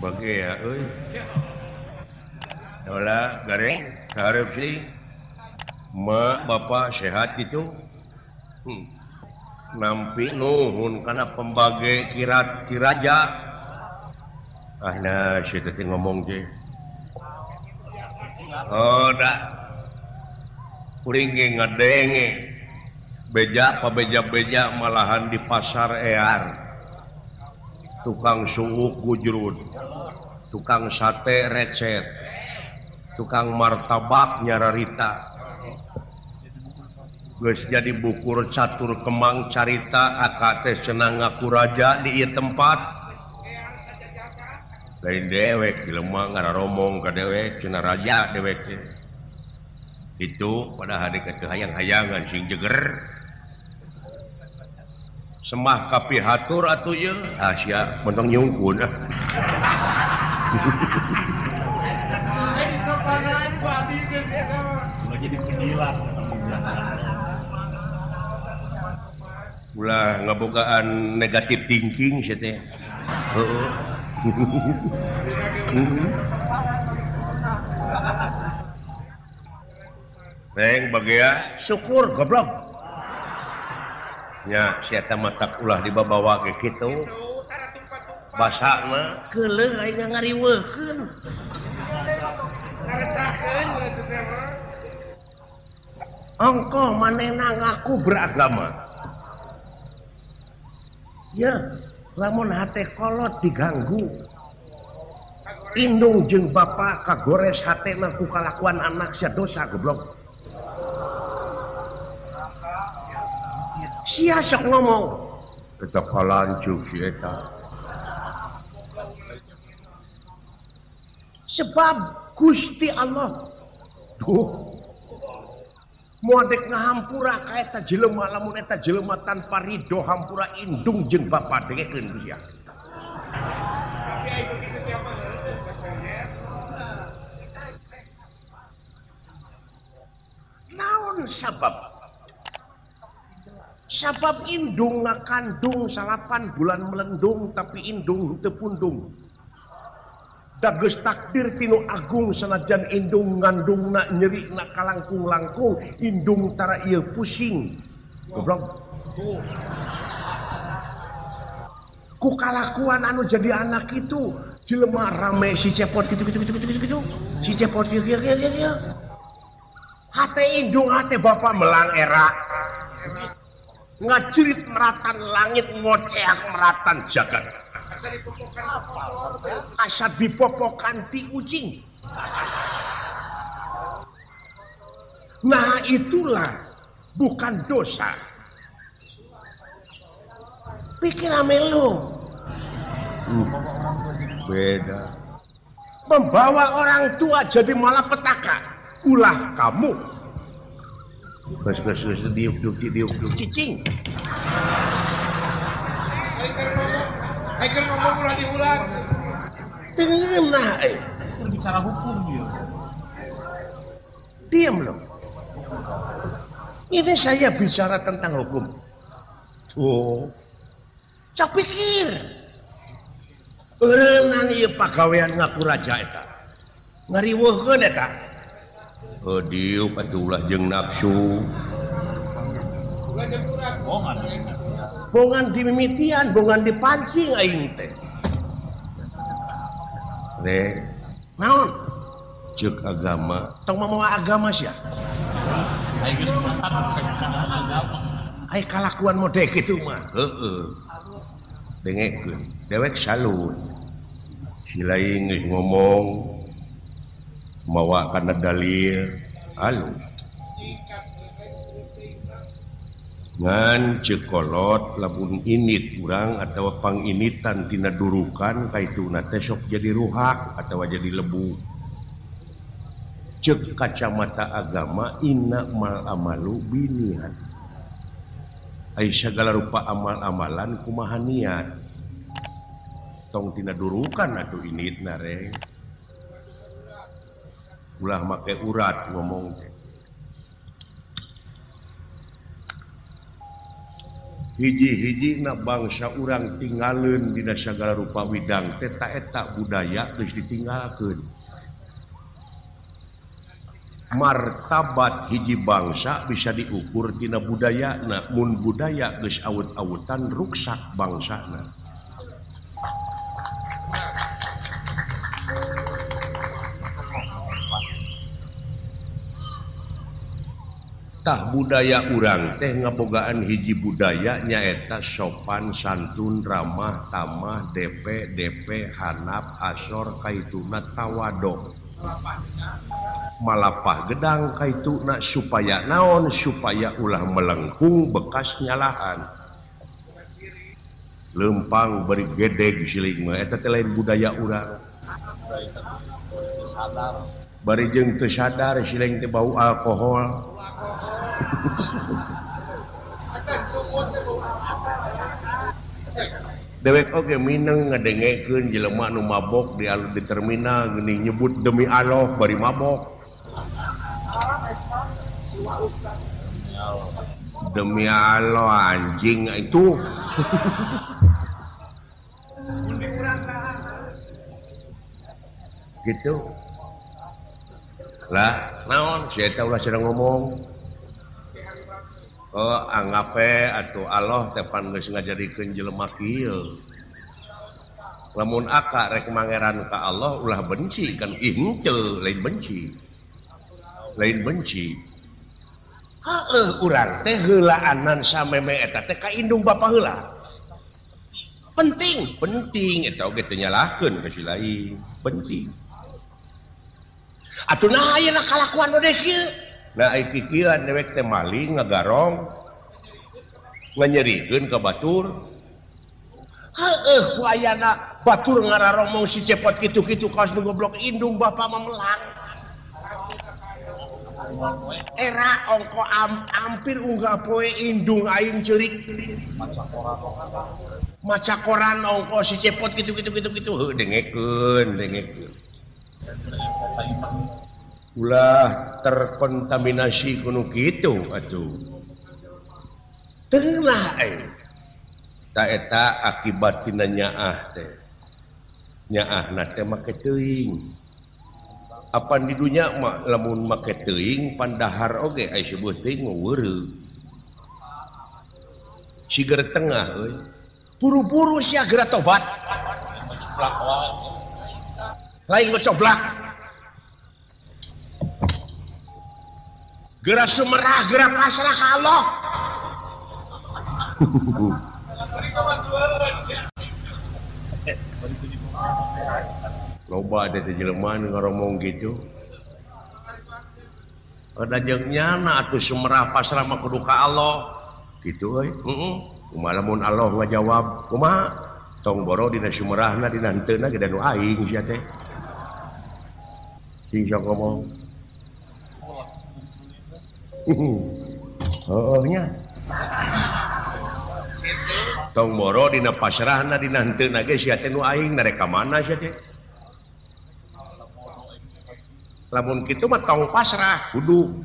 Bagi ya euy. Dola gareng hareup sih. Mak bapak sehat gitu. Nampi nuhun kana pembage kirat kiraja. Ah nah si teh ngomong teh. Oh da. Kuring ge ngadenge. Beja pabeja-beja malahan di pasar ear. Tukang suuk gujrud. Tukang sate recet. Tukang martabak nyararita. Geus jadi bukur catur kemang carita akak teh cenah ngaku raja di ieu tempat. Lain dewek jelema ngararomong ka dewek cenah raja dewek teh. Itu pada hari hayang-hayangan sing jeger. Semah kapihatur atuh ieu ah sia montong nyungkun ah. Jadi pendilat. Ulah ngabogaan negatif thinking sia teh. Heeh. Neng bagea syukur goblok. Nya sia teh matak ulah dibabawa ge kitu. Basana keuleuh aing ngariweuhkeun. Ngaresahkeun kitu teh mah. Ongkoh manehna ngaku beragama. Ya, lamun hate kolot diganggu. Indung jeung bapa kagores hatena ku kalakuan anak sia dosa goblok. Sia sok ngomong eta kalanjuk si eta. Sebab Gusti Allah duh moal dek ngahampura ka eta jelema lamun eta jelema tanpa ridho hampura indung jeung bapa dengekeun ku sia. Naon sabab? Sabab indung ngakandung 9 bulan melendung tapi indung teu pundung. Dageus takdir tinu agung sanajan indung ngandungna nyerina kalangkung-langkung indung tara ieu pusing. Goblok. Ku kalakuan anu jadi anak itu jelema rame si cepot gitu gitu gitu gitu gitu. Si cepot kieu kieu kieu kieu. Hate indung hate bapak melang era. Ngajerit meratan langit ngoceak meratan jagat. Asa dipopokan ti ucing. Nah itulah bukan dosa. Pikir ame lu. Beda. Membawa orang tua jadi malapetaka. Ulah kamu. Geus geus geus diuk diuk diuk diuk cicing. Aiker ngomong ulah diulang. Tengenah eh. Bicara hukum dia. Diam loh. Ini saya bicara tentang hukum. Oh. Cak pikir. Eureunang ieu pagawean ngaku raja eta. Ngariweuhkeun eta. Oh diuk atuh ulah jeung nafsu. Ulah jeung urat. Bongan dimimitian, bongan dipancing aing teh. Rek, naon? Ceuk agama, tong mamawa agama sia. Aing geus mantap agama. Ai kalakuan mode kitu mah. Heeh. Dengekeun, dewek salun. Si lain geus ngomong mawa kana dalil alus. Ngan cekolot lamun init urang atawa panginitan tina durukan kaituna teh sok jadi ruhak atawa jadi lebu. Cek kacamata agama inna mal amalu biniat. Ai sagala rupa amal-amalan kumaha niat. Tong tina durukan atuh initna reng. Ulah make urat ngomong teh. Hiji-hiji na bangsa urang tinggaleun dina sagala rupa widang teh ta eta budaya geus ditinggalkeun. Martabat hiji bangsa bisa diukur tina budayana, mun budaya geus awut-awutan ruksak bangsana. Tah budaya urang teh ngabogaan hiji budaya nyaeta sopan santun ramah tamah DP DP hanap asor kaituna tawado malapah gedang kaituna supaya naon supaya ulah melengkung bekas nyalahan lempang beri gedeg siling mah eta teh lain budaya urang bari jeung teu sadar siling teh bau alkohol. Dewek oge mineng ngadengekeun jelema nu mabok di alun di terminal geuning nyebut demi Allah bari mabok. Demi Allah anjing itu. Gitu. Lah naon si eta ulah sedang ngomong. Oh anggape atuh Allah teh pan geus ngajadikeun jelema kieu. Lamun aka rek mangeran ka Allah ulah benci kan ih henteu lain benci. Lain benci. Heueuh urang teh heulaanan sameme eta teh ka indung bapa heula. Penting, penting eta oge teu nyalahkeun ka si lain, penting. Atuh nah ayeuna kalakuan nu kieu. Nah kikieuan dewek teh maling ngagarong nganyerikeun ka batur. Heueuh ku ayana batur ngararomong si cepot kitu-kitu kaos nu goblok indung bapa mah melang. Era ongko ampir unggah poe indung aing ceurik. Maca koran ongko si cepot kitu-kitu kitu-kitu heuh dengekeun dengekeun. Ulah terkontaminasi kuno kitu atuh. Teulah euy. Ta eta akibat tina nyaah teh. Nyaahna teh make teuing. Apan di dunya mah lamun make teuing pandahar oge aya sebuah teuing mah weureuh. Siger tengah euy. Buru-buru sia geura tobat. Lain ngocoblak. Geura sumerah, geura pasrah ka Allah. Loba ada teh jelema nu ngaromong kitu. Ada jeung nyana atuh sumerah pasrah mah kudu ka Allah. Kitu euy. Heeh. Kumaha lamun Allah ngajawab, kumaha? Tong boro dina sumerahna dina henteuna ge da nu aing sia teh. Sing sok ngomong. Heeh nya. Tong boro dina pasrahna dina henteuna ge sia teh nu aing narek ka mana sia teh. Lamun kitu mah tong pasrah kudu.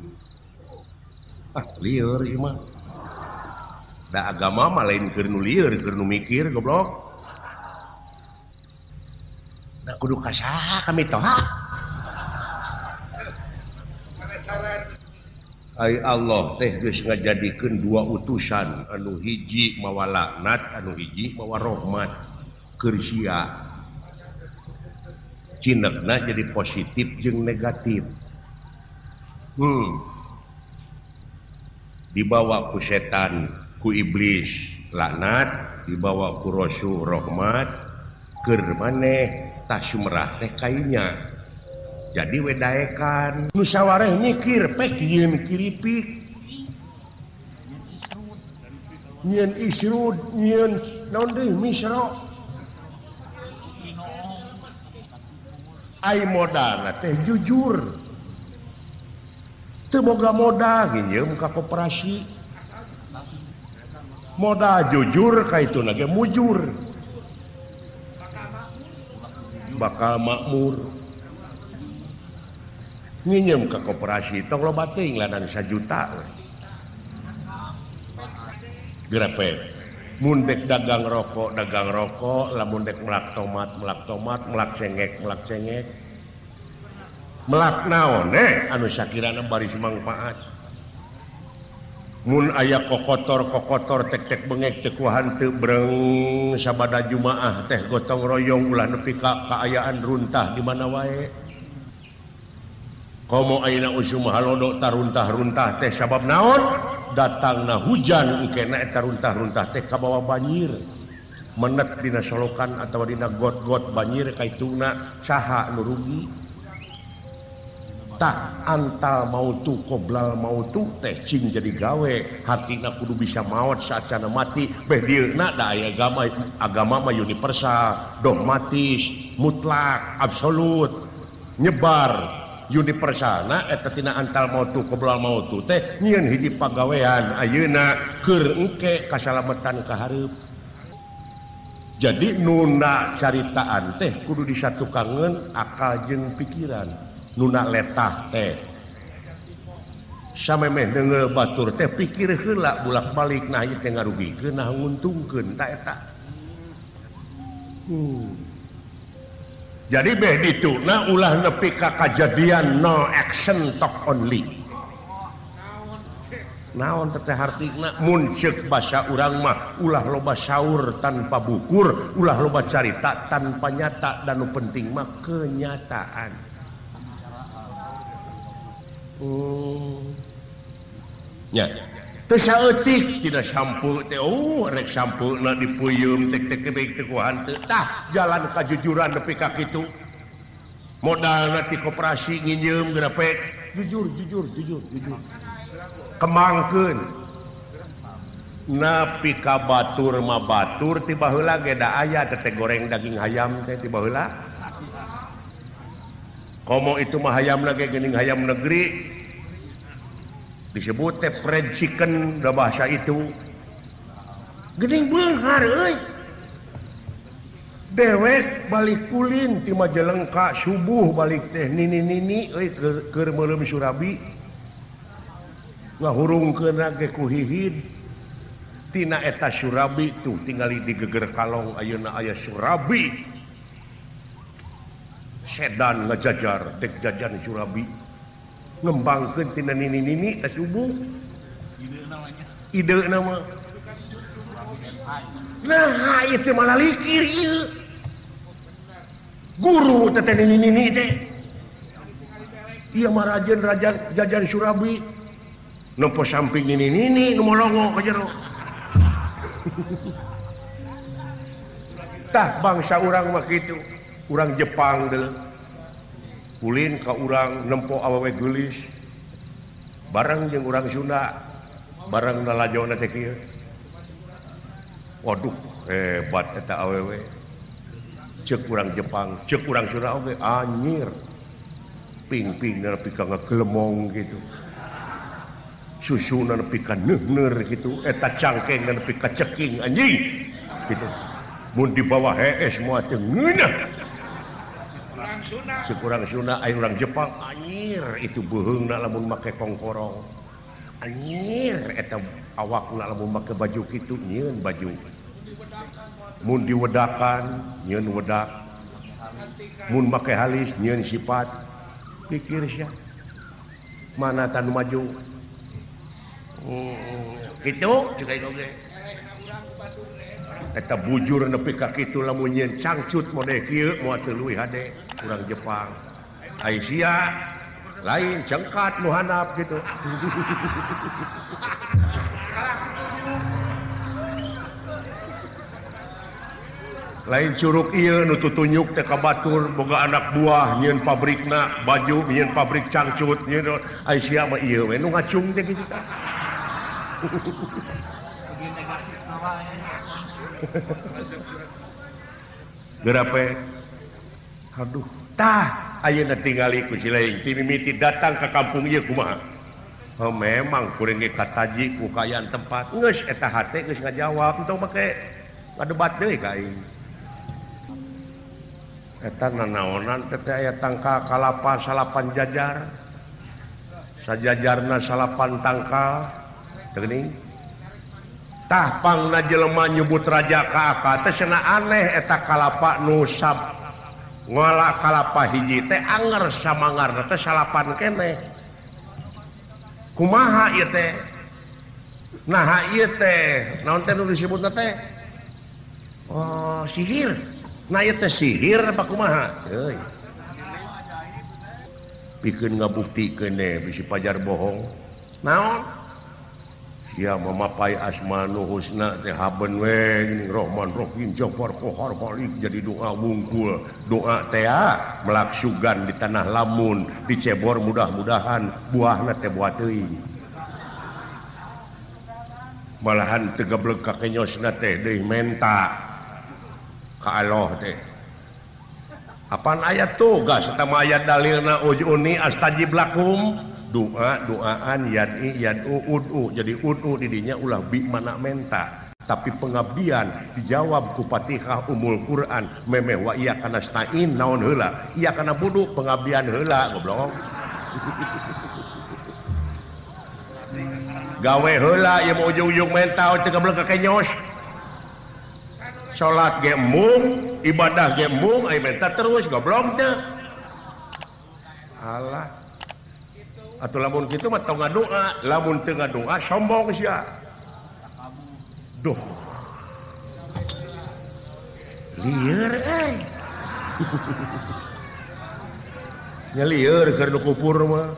Ah lieur ieu mah. Da agama mah lain keur nu lieur, keur nu mikir goblok. Da kudu ka saha kami toha? Ai Allah teh geus ngajadikeun dua utusan, anu hiji mawa laknat, anu hiji mawa rahmat keur sia. Cinekna jadi positif jeung negatif. Dibawa ku setan, ku iblis laknat, dibawa ku rasul rahmat, keur maneh tah sumerah teh kainya. Jadi wedaekan nu sawareh mikir pek nyieun kiripik nyieun isrud nyieun naon deui misro ai modalna teh jujur teu boga modal nginjeum ka koperasi modal jujur ka ituna ge mujur bakal makmur. Nginjem ke koperasi tong loba teuing ladang 1 juta. Grepe. Mun dek dagang rokok, lamun dek melak tomat, melak cengek, melak cengek. Melak naon anu sakirana baris mangpaat. Mun aya kokotor-kokotor tek-tek bengek teu kuahan teu breng sabada jumaah teh gotong royong ulah nepi ka kaayaan runtah di mana wae. Komo ayeuna usum halodo taruntah-runtah teh sabab naon? Datangna hujan engkena eta runtah-runtah teh kabawa banjir. Menek dina solokan atawa dina got-got banjir kaituna saha nu rugi? Tah antal mautu qoblal mautu teh cing jadi gawe hatina kudu bisa maot saacana mati beh dieuna da aya agama agama mah universal dogmatis mutlak absolut nyebar universalna eta tina antal mautu qoblal mautu teh nyieun hiji pagawean ayeuna keur engke kasalametan ka hareup. Jadi nuna caritaan teh kudu disatukangeun akal jeung pikiran. Nuna letah teh samemeh deungeul batur teh pikir heula bulak-balik nah ieu teh ngarugikeun nah nguntungkeun ta eta. Jadi beh dituna ulah nepi ka kajadian no action talk only. Naon teh hartina mun ceuk basa urang mah ulah loba saur tanpa bukur, ulah loba carita tanpa nyata dan nu penting mah kenyataan. Nya teu saeutik tina sampu teh oh rek sampeuna dipeuyeum tek tek teh kuahan teu tah jalan kajujuran nepi ka kitu modalna ti koperasi nginjeum geura pek jujur jujur jujur jujur kembangkeun nepi ka batur mah batur ti baheula ge da aya teh goreng daging hayam teh ti baheula. Komo itu mah hayam lagi geuning hayam negeri disebut teh fried chicken da bahasa itu geuning beunghar euy dewek balik kulin ti Majalengka subuh balik teh nini-nini euy keur meuleum surabi ngahurungkeun ge ku hihid tina eta surabi tuh tingali di geger kalong ayeuna aya surabi sedan ngajajar dek jajan surabi ngembangkeun tina nini-nini ta subuh ide nama nah ieu teh malah likir ieu guru teh nini-nini teh ieu mah rajen raja jajan surabi nempo samping nini-nini nu molongo ka jero tah bangsa urang mah kitu. Urang Jepang deuleu ulin ka urang nempo awewe geulis bareng jeung urang Sunda bareng nalajona teh kieu waduh hebat eta awewe ceuk urang Jepang ceuk urang Sunda oge anjir ping-ping nepi ka ngagelemong gitu susuna nepi ka neuhneur gitu eta cangkeng nepi ka ceking anjing gitu mun di bawah hees moal teu ngeunah. Sekurang Sunda aya urang Jepang anjir itu beuheungna lamun make kongkorong anjir eta awakna lamun make baju kitu nyieun baju mun diwedakan nyieun wedak mun make halis nyieun sifat pikir sia mana tanu maju kitu cek aing oge eta bujur nepi ka kitu lamun nyieun cangcut mode kieu moal teu leuwih hade urang Jepang Aisyah lain cengkat nu handap gitu. Lain curug ieu nu tutunyuk teh ka batur boga anak buah nyieun pabrikna baju nyieun pabrik cangcut nyieun Aisyah mah ieu we nu ngacung teh kitu tah. Geura aduh tah ayeuna tingali ku si lain ti mimiti datang ka kampung ieu kumaha oh memang kuring ge kataji ku kaayaan tempat geus eta hate geus ngajawab entong make ngadebat deui ka aing eta nanaonan teh aya tangkal kalapa salapan jajar sajajarna salapan tangkal teu geuning Tah pangna jelema nyebut raja ka aka teh cenah aneh eta kalapa nu sab ngola kalapa hiji teh anger samangarna teh salapan keneh. Kumaha ieu teh? Naha ieu teh naon teh nu disebutna teh? Oh, sihir. Nah ieu teh sihir apa kumaha? Euy. Pikeun ngabuktikeun bisi pajar bohong. Naon? Sia mamapai asma nu husna teh haben we geuning Rahman Rahim Jabbar Qahar Malik jadi doa wungkul. Doa teh melaksugan di tanah lamun dicebor mudah-mudahan buahna teh buah teuing. Malahan teu geblek ka kenyosna teh deui menta ka Allah teh. Apaan ayat tugas eta mah ayat dalilna ujuni astajib lakum. Doa doaan yad'i yad'u ud'u jadi ud'u didinya ulah bi mana menta tapi pengabdian dijawab ku Fatihah Ummul Quran memeh wa iya kana stain naon heula iya kana budu pengabdian heula goblok gawe heula ieu mah ujung-ujung menta teu geblek ka kenyos salat ge embung ibadah ge embung aya menta terus goblok teu alah atau lamun kitu mah tong ngadoa lamun teu ngadoa sombong sia duh lieur euy nya lieur keur nu kupur mah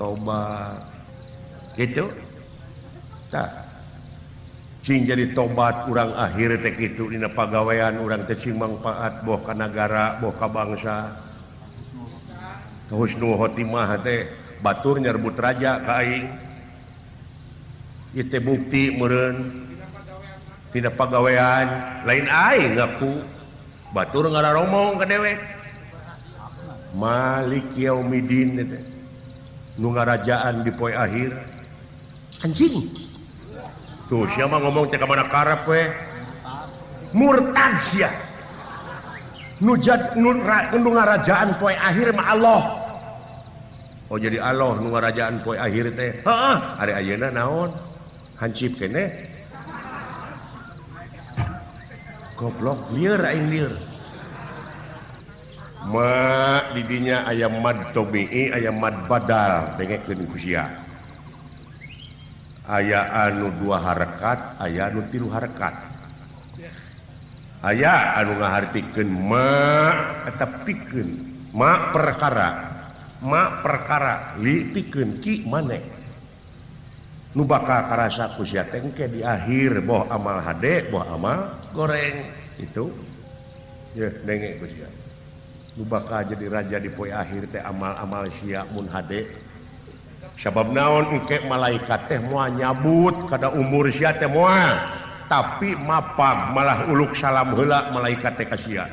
tobat kitu tah cing jadi tobat urang akhir teh kitu dina pagawean urang teh cing mangpaat boh ka nagara boh ka bangsa. Husnul khotimah teh batur nyerbut raja ka aing. Ieu teh bukti meureun dina pagawean lain aing ngaku batur ngararomong ka dewek. Malik yaumidin teh nu ngarajaan di poe akhir. Anjing. Tuh sia mah ngomong teh ka mana karep we. Murtad sia. Nu ngarajaan poe akhir mah Allah. Oh jadi Allah nu ngarajaan poe akhir teh. Heeh, ari ayeuna naon? Hancip keneh. Goblok lieur aing lieur. Ma didinya aya mad tobi'i aya mad badal dengekeun ku sia. Aya anu dua harakat, aya anu tilu harakat. Aya anu ngahartikeun ma eta pikeun ma perkara li pikeun ki maneh nu bakal karasa ku sia teh engke di akhir boh amal hade boh amal goreng itu yeuh denge ku sia nu bakal jadi raja di poe akhir teh amal-amal sia mun hade sabab naon engke malaikat teh moal nyabut kada umur sia teh moal tapi mapag malah uluk salam heula malaikat teh ka sia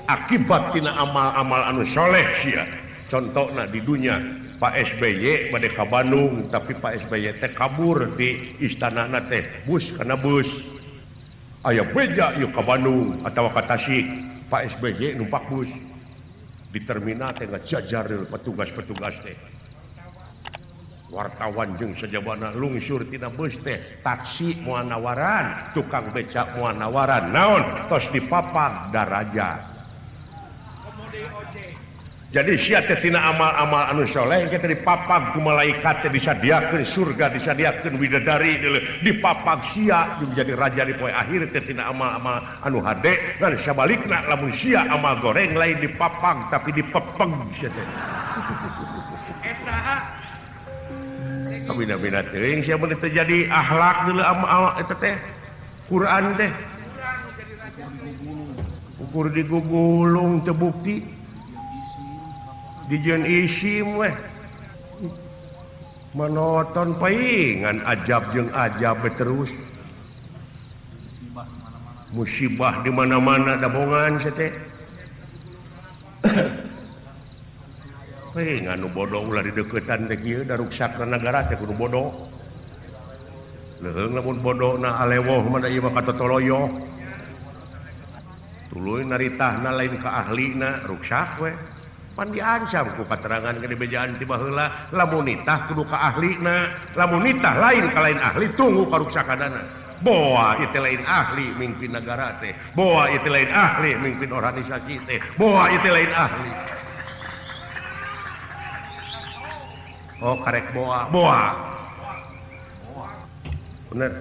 akibat tina amal-amal anu soleh sia. Contohna di dunya Pak SBY bade ka Bandung tapi Pak SBY teh kabur di istanana teh bus kana bus aya beja ieu ka Bandung atawa ka Tasik Pak SBY numpak bus di terminal teh ngajajar petugas-petugas teh wartawan jeung sajabana lungsur tina bus teh taksi moal nawaran tukang becak moal nawaran naon tos dipapag daraja. Jadi sia teh tina amal-amal anu soleh engke teh dipapag ku malaikat teh disadiakeun surga disadiakeun widadari dipapag sia jeung jadi raja di poe akhir teh tina amal-amal anu hade dan sabalikna lamun sia amal goreng lain dipapag tapi dipepeng sia teh. Eta kabina-bina teuing sia mun teu jadi akhlak deuleu amal eta teh Quran teh ukur digugulung teu bukti dijieun isim weh menoton paingan ajab jeung ajab terus musibah di mana-mana dabongan sia teh paingan nu bodoh ulah dideukeutan teh kieu da ruksakna nagara teh kudu bodoh leuheung lamun bodohna alewoh mah da ieu mah katotoloyo tuluy naritahna lain ka ahlina ruksak we. Pan diancam ku katerangan ke dibejaan ti baheula lamun nitah kudu ka ahlina, lamun nitah lain ka lain ahli tunggu karuksakanana. Boa itu lain ahli mimpin negara teh, boa itu lain ahli mimpin organisasi teh, boa itu lain ahli. Oh karek boa, boa. Bener.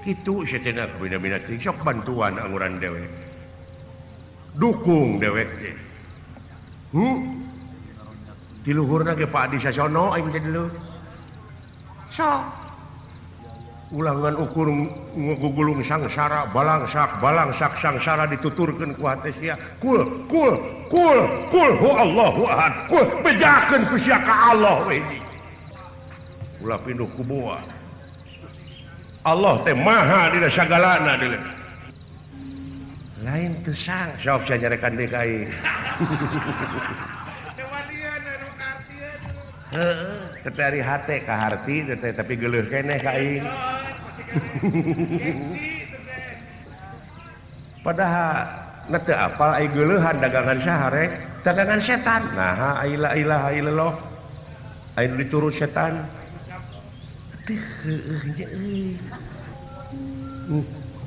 Kitu setina kabina-bina teh sok bantuan angguran dewek. Dukung dewek teh. Di luhurna ge Pak Adi Sasono aing teh dulu. Sok. Ulangan ukur ngugulung sangsara balangsak balangsak sangsara dituturkeun ku hate sia. Kul kul kul kul hu Allahu ahad. Kul bejakeun ku sia ka Allah we hiji. Ulah pinduh ku boa. Allah teh maha dina sagalana deuleu. Lain teu sang sok sia nyarekan deui ka aing. Heeh, teh ari hate ka harti teh tapi geuleuh keneh ka aing. Padahal na teu apal ai geuleuhan dagangan saha rek? Dagangan setan. Naha ai la ilaha illallah. Ai nu diturut setan. Teu heueuh nya euy.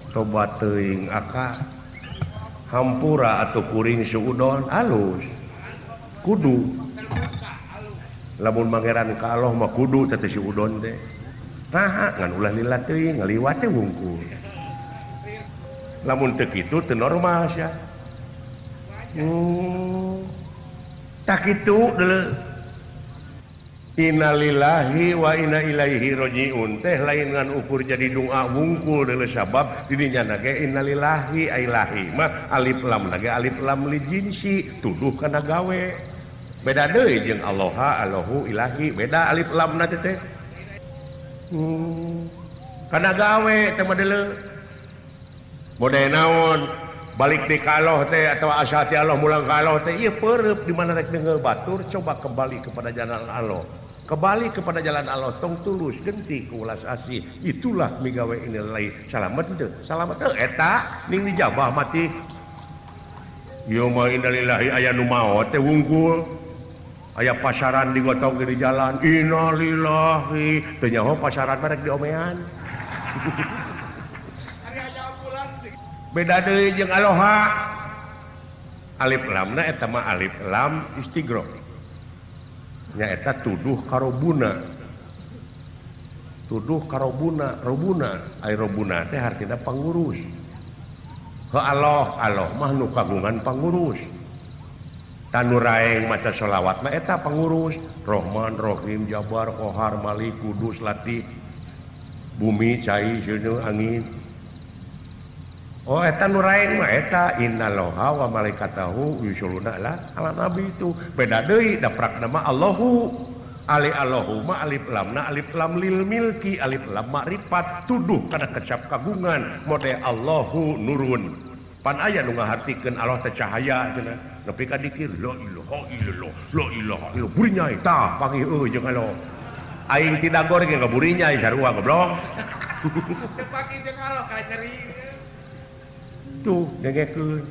Tobat teuing aka. Hampura atuh kuring suudon alus. Kudu. Lamun mangeran ka Allah mah kudu teh si udon teh. Naha ngan ulah lila teuing ngaliwat teh wungkul. Lamun teu kitu teu normal sia. Tah kitu deuleu. Innalillahi wa inna ilaihi rajiun teh lain ngan ukur jadi doa wungkul deuleu sabab didinya ge innalillahi ailahi mah alif lam ge alif lam li jinsi tuduh kana gawe. Beda deui jeung Alloha Allahu ilahi beda alif lam na teh. Kana gawe teh mah deuleu. Model naon balik di ka Allah teh atawa asal ti Allah mulang ka Allah teh ieu peureub di mana rek deungeul batur coba kembali kepada jalan Allah. Kembali kepada jalan Allah tong tulus genti ku ulas asih. Itulah migawe inillahi. Salamet teu? Salamet teu eta ning dijabah mati. Ieu mah innalillahi aya nu maot teh wungkul. Aya pasaran digotong di jalan. Innalillahi teu nyaho pasaran mah rek diomean. Beda deui jeung aloha. Alif lamna eta mah alif lam istighroq. Nyaeta tuduh karobuna. Tuduh karobuna, robuna. Ai robuna teh hartina pangurus. Heuh Allah, Allah mah nu kagungan pangurus. Tanu raeng maca sholawat mah eta pangurus. Rahman, Rahim, Jabar, Qahar, Malik, Kudus, Latif. Bumi, cai, seuneu, angin. Oh eta nu raeng mah eta innallaha wa malaikatahu yusholluna ala nabi itu. Beda deui daprakna mah Allahu. Ali Allahu ma alif lamna alif lam lil milki alif lam makrifat tuduh kana kecap kagungan mode Allahu nurun. Pan aya nu ngahartikeun Allah teh cahaya cenah. Nepi ka dikir la ilaha illallah la ilaha illallah burinyai tah panggih euy jeung Allah. Aing ti dagor ge ngaburinyai sarua goblok. Teu panggih jeung Allah ka nyeri. Tuh dengekeun.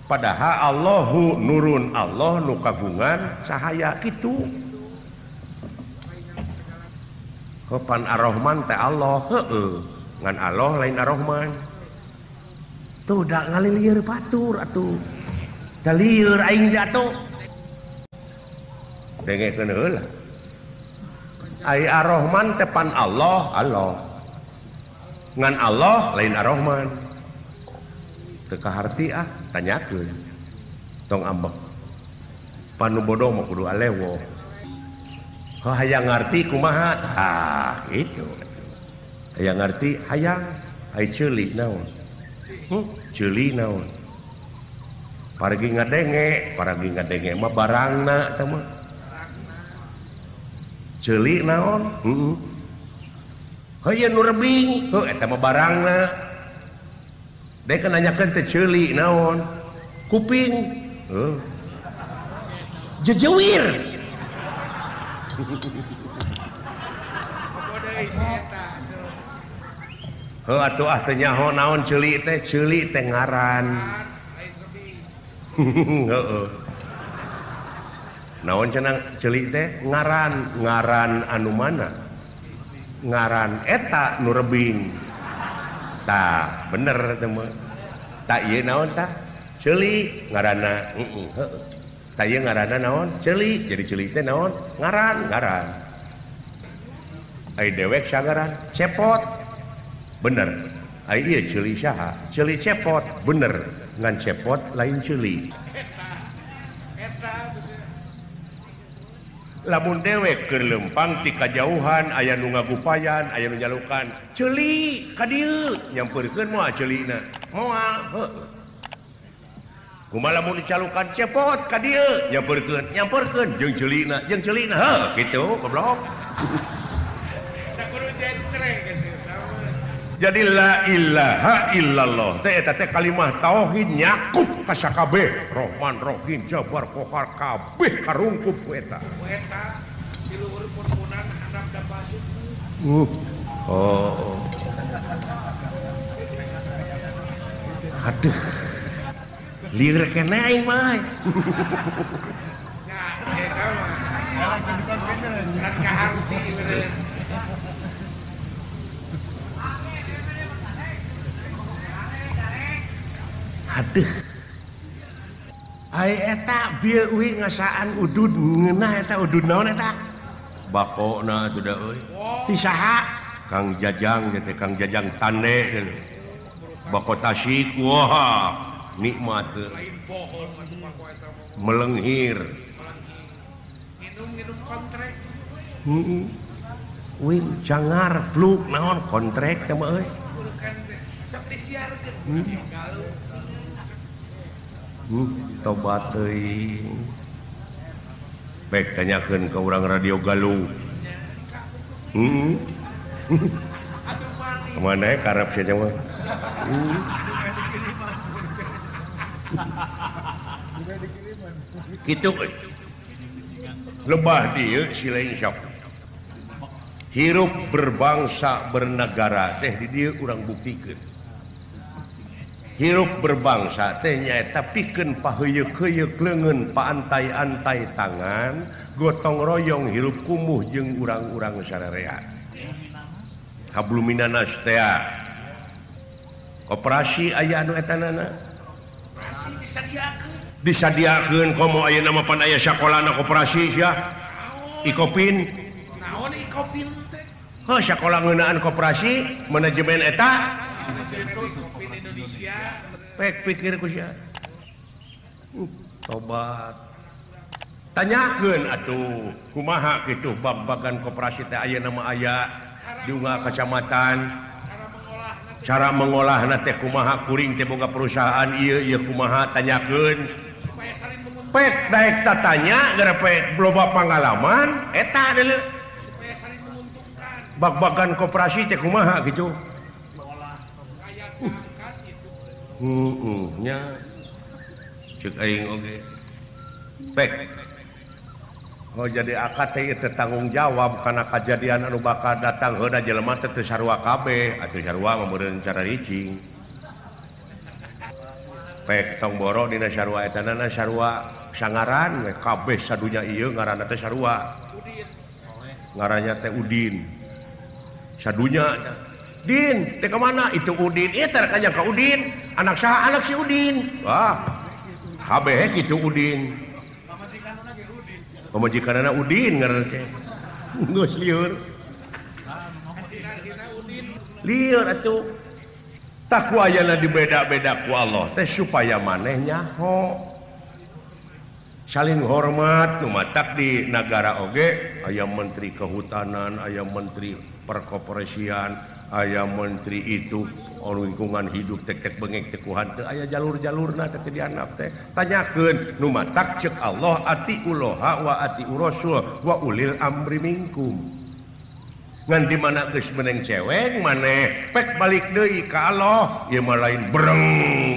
Padahal Allahu nurun Allah nu kagungan cahaya kitu. Pan Ar-Rahman teh Allah heueuh. Ngan Allah lain Ar-Rahman. Tuh da ngalilieur batur atuh. Da lieur aing teh atuh. Dengekeun heula. Ai Ar-Rahman teh pan Allah, Allah. Ngan Allah lain Ar-Rahman. Teu kaharti ah tanyakeun. Tong ambek. Panu bodoh mah kudu alewo. Heuh hayang ngarti kumaha? Tah kitu. Hayang ngarti hayang ai ceuli naon? Ceuli naon? Paragi ngadenge mah barangna teh mah. Ceuli naon? Heeh. Heuh ieu nu rebing, heuh eta mah barangna. Dek nanyakeun teh ceuli naon? Kuping. Heuh. Jejewir. Heuh atuh ah teu nyaho naon ceuli teh ngaran. Heeh. Naon cenah ceuli teh ngaran, ngaran anu mana? Ngaran eta nu rebing. Tah, bener teh mah. Tah ieu naon tah? Ceuli ngaranna, heeh, heeh. Tah ieu ngaranna naon? Ceuli. Jadi ceuli teh naon? Ngaran, ngaran. Ai dewek sangaran cepot. Bener. Ai ieu ceuli saha? Ceuli cepot, bener. Ngan cepot lain ceuli. Lamun dewek keur leumpang ti kajauhan aya nu ngagupayan, aya nu nyalukan. Ceuli ka dieu nyampeurkeun moal ceulina. Moal, heueuh. Kumaha lamun dicalukan cepot ka dieu nyampeurkeun, nyampeurkeun jeung ceulina, heuh kitu goblok. Jadi la ilaha illallah teh eta teh kalimah tauhid nyakup ka sakabeh Rahman Rahim Jabar Qahar kabeh karungkup ku eta. Ku eta di luhur pun-punan handap da basuh. Oh. Aduh. Lieur keneh aing mah. Nya eta mah. Can kaharti meureun. Aduh. Ai eta bieu uing ngasaan udud ngeunah eta udud naon eta? Bakona atuh da euy. Ti saha? Kang Jajang teh Kang Jajang Tande. Bako Tasik wah nikmat teu. Melenghir. Minum-minum kontrek. Heeh. Uing jangar pluk naon kontrek teh mah euy. Sok disiarkeun. Tobat teuing. Baik tanyakeun ka urang Radio Galuh. Kemana ya karep sia mah. Kitu euy. Lebah dieu si lain sok. Hirup berbangsa bernegara teh di dieu urang buktikeun. Hirup berbangsa teh nyaeta pikeun paheuyeuk-heuyeuk leungeun paantai-antai tangan gotong royong hirup kumuh jeung urang-urang sararea. Habluminanas teh koperasi aya anu etanana. Disadiakeun. Disadiakeun komo ayeuna mah pan aya sakolana koperasi sia. Ikopin. Naon ikopin teh? Heuh sakola ngeunaan koperasi manajemen eta. Pek pikir ku sia. Tobat. Tanyakeun atuh kumaha kitu bab-bagan koperasi teh ayeuna mah aya di unggal kecamatan. Cara mengolahna teh kumaha kuring teh boga perusahaan ieu ieu kumaha tanyakeun. Pek daek tatanya gara pek loba pangalaman eta deuleu. Supaya saling menguntungkan. Bag-bagan koperasi teh kumaha kitu. Nya cek aing oge. Pek. Oh jadi akad teh teu tanggung jawab kana kajadian anu bakal datang heuda jelema teh teu sarua kabeh atuh sarua mah meureun cara ricing. Pek tong boro dina sarua eta na sarua sangaran we kabeh sadunya ieu ngaranna teh sarua. Udin. Ngarannya teh Udin. Sadunya Din, dek kemana? Itu Udin. Ieu teh rek ka Udin. Anak saha? Anak si Udin. Wah. Kabeh kitu Udin. Pamajikanna Udin ngaranna teh. Geus lieur. Lieur atuh. Tah ku ayana dibeda-beda ku Allah teh supaya maneh nyaho. Saling hormat nu matak di nagara oge aya menteri kehutanan, aya menteri perkoperasian, aya menteri itu lingkungan hidup tek-tek bengek tekuhan teu aya jalur-jalurna teh dianap teh tanyakeun nu matak ceuk Allah atiullaha wa atiur rasul wa ulil amri minkum. Ngan di mana geus meneng cewek maneh pek balik deui ka Allah ieu mah lain breng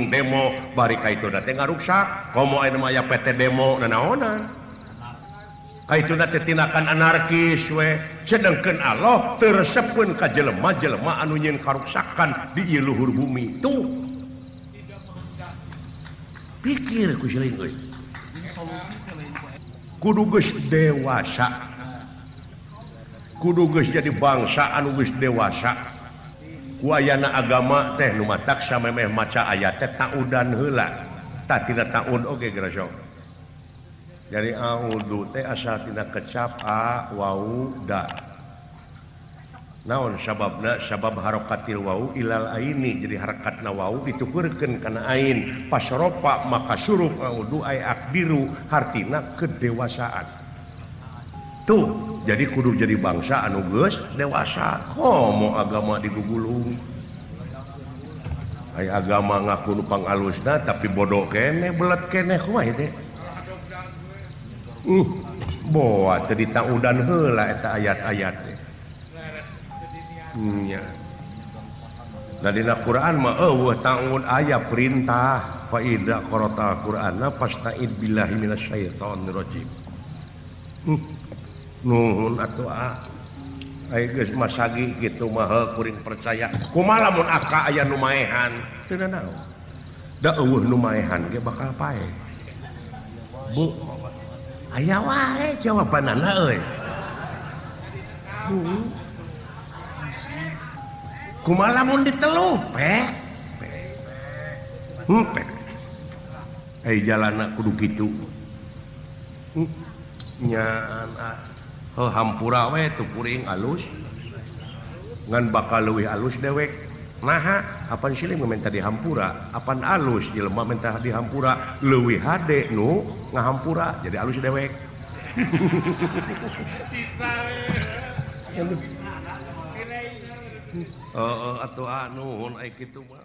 demo bari ka ituna teh ngaruksak komo ayeuna mah aya PT demo nanaonan ka ituna teh tindakan anarkis we. Sedangkan Allah teu resepeun ka jelema-jelema anu nyieun karuksakan di ieu luhur bumi tuh. Pikir ku siling geus. Kudu geus dewasa. Kudu geus jadi bangsa anu geus dewasa. Ku ayana agama teh nu matak samemeh maca ayat teh taudan heula. Tah tina taud oge geura sok. Jadi audu teh asal tina kecap a wau da. Naon sababna? Sabab harokatil wau ilal aini. Jadi harakatna wau ditukurkeun kana ain. Pas ropa maka surup audu ay akbiru hartina kedewasaan. Tuh, jadi kudu jadi bangsa anu geus dewasa. Komo agama digugulung. Ai agama ngaku nu pangalusna tapi bodoh keneh, belet keneh kumaha teh? Boa teu ditaudan heula eta ayat-ayat teh. Nya. Da dina Quran mah eueuh taun aya perintah fa idza qara'ta Qur'ana fasta'id billahi minasyaitonir rajim. Nuhun atuh ah. Ai geus masagi kitu mah kuring percaya. Kumaha lamun aka aya nu maehan? Teu nanaon. Da eueuh nu maehan ge bakal paeh. Bu, aya wae jawabanana euy. Kumaha lamun diteluh pek pek. Pek. Ai jalana kudu kitu. Nyaan ah. Heuh hampura we tuh kuring alus. Ngan bakal leuwih alus dewek. Naha apan siling minta dihampura, apan alus jelema minta dihampura leuwih hade nu ngahampura jadi alus dewek. Bisa we. Heeh atuh ah nuhun ai kitu mah.